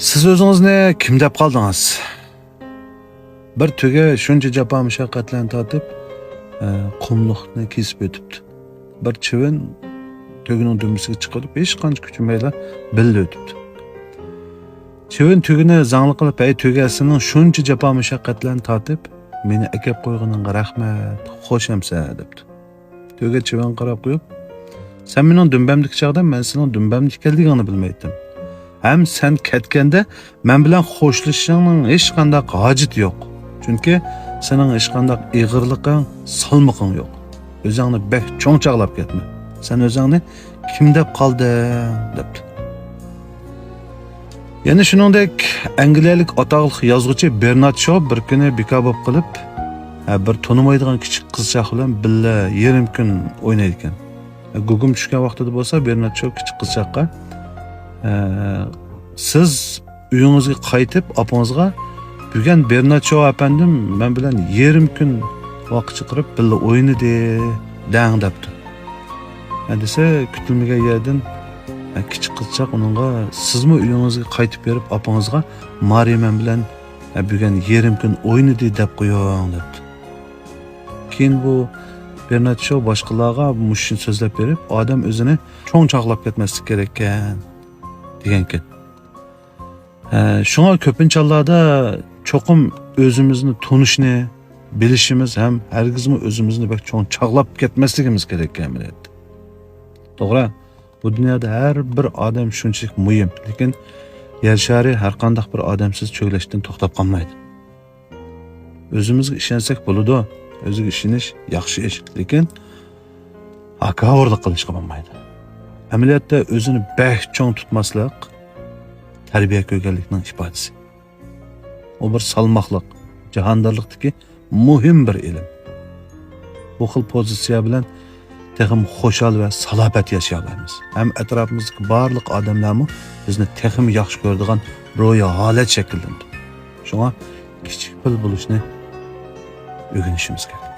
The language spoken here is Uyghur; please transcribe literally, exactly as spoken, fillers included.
سىز ئۆزىڭىزنى كىم دەپ قالدىڭىز؟ بىر تۆگە شۇنچە جاپا مۇشەققەتلەرنى تارتىپ، ئە، قۇملۇقنى كېسىپ ئۆتۈپتۇ. بىر چىۋىن تۆگىنىڭ دۈمبىسىگە چىقىۋېلىپ، ھېچقانچە كۈچىمەيلا بىللە ئۆتۈپتۇ. چىۋىن تۆگىنى زاڭلىق قىلىپ، «ھەي، تۆگە، سېنىڭ شۇنچە جاپا مۇشەققەتلەرنى تارتىپ، مېنى ئەكەپ قويغىنىڭغا رەھمەت، خوش ئەمسە» دەپتۇ. تۆگە چىۋىنغا قاراپ قويۇپ، «سەن مېنىڭ دۈمبەمدىكى چاغدا مەن سېنىڭ دۈمبەمدە ئىكەنلىكىڭنى بىلمەيتتىم. ھەم سەن كەتكەندە مەن بىلەن خوشلىشىشىڭنىڭ ھېچقانداق ھاجىتى يوق. چۈنكى سېنىڭ ھېچقانداق ئېغىرلىقىڭ، سالمىقىڭ يوق. ئۆزۈڭنى بەك چوڭ چاغلاپ كەتمە. سەن ئۆزۈڭنى كىم دەپ قالدىڭ؟» دەپتۇ. يەنە شۇنىڭدەك ئەنگلىيەلىك ئاتاقلىق يازغۇچى بېرنارد شو بىر كۈنى بىكار بولۇپ قېلىپ، ھە، بىر تونۇمايدىغان كىچىك قىزچاق بىلەن بىللە يېرىم كۈن ئوينايدىكەن. ھە، گۇگۇم چۈشكەن ۋاقتىدا بولسا بېرنارد شو كىچىك قىزچاققا، ھە، «سىز ئۆيىڭىزگە قايتىپ، ئاپىڭىزغا، بۈگۈن بېرنارد شو ئەپەندىم مەن بىلەن يېرىم كۈن ۋاقىت چىقىرىپ بىللە ئوينىدى دەڭ» دەپتۇ. ھە، دېسە، كۈتۈلمىگەن يەردىن، ھە، كىچىك قىزچاق ئۇنىڭغا، «سىزمۇ ئۆيىڭىزگە قايتىپ بېرىپ، ئاپىڭىزغا، مارى مەن بىلەن، ھە، بۈگۈن يېرىم كۈن ئوينىدى دەپ قويۇڭ» دەپتۇ. كېيىن بۇ بېرنارد شو باشقىلارغا مۇشۇنى سۆزلەپ بېرىپ، «ئادەم ئۆزىنى چوڭ چاغلاپ كەتمەسلىك كېرەككەن» دېگەنكەن. ھە، شۇڭا كۆپىنچە ھاللاردا چوقۇم ئۆزىمىزنى تونۇشنى، بىلىشىمىز ھەم ھەرگىزمۇ ئۆزىمىزنى بەك چوڭ چاغلاپ كەتمەسلىكىمىز كېرەك ئەمەلىيەتتە. توغرا، بۇ دۇنيادا ھەر بىر ئادەم شۇنچىلىك مۇھىم، لېكىن يەر شارى ھەر قانداق بىر ئادەمسىز چۆگىلەشتىن توختاپ قالمايدۇ. ئۆزىمىزگە ئىشەنسەك بولىدۇ. ئۆزىگە ئىشىنىش ياخشى ئىش، لېكىن ھاكاۋۇرلۇق قىلىشقا بولمايدۇ. ئەمەلىيەتتە ئۆزىنى بەك چوڭ تۇتماسلىق تەربىيە كۆرگەنلىكنىڭ ئىپادىسى. ئۇ بىر سالماقلىق، جاھاندارلىقتىكى مۇھىم بىر ئىلىم. بۇ خىل پوزىتسىيە بىلەن تېخىمۇ خۇشال ۋە سالاپەت ياشىيالايمىز. ھەم ئەتراپىمىزدىكى بارلىق ئادەملەرمۇ بىزنى تېخىمۇ ياخشى كۆرىدىغان روھىي ھالەت شەكىللىنىدۇ. شۇڭا كىچىك پىل بولۇشنى ئۆگىنىشىمىز كېرەك.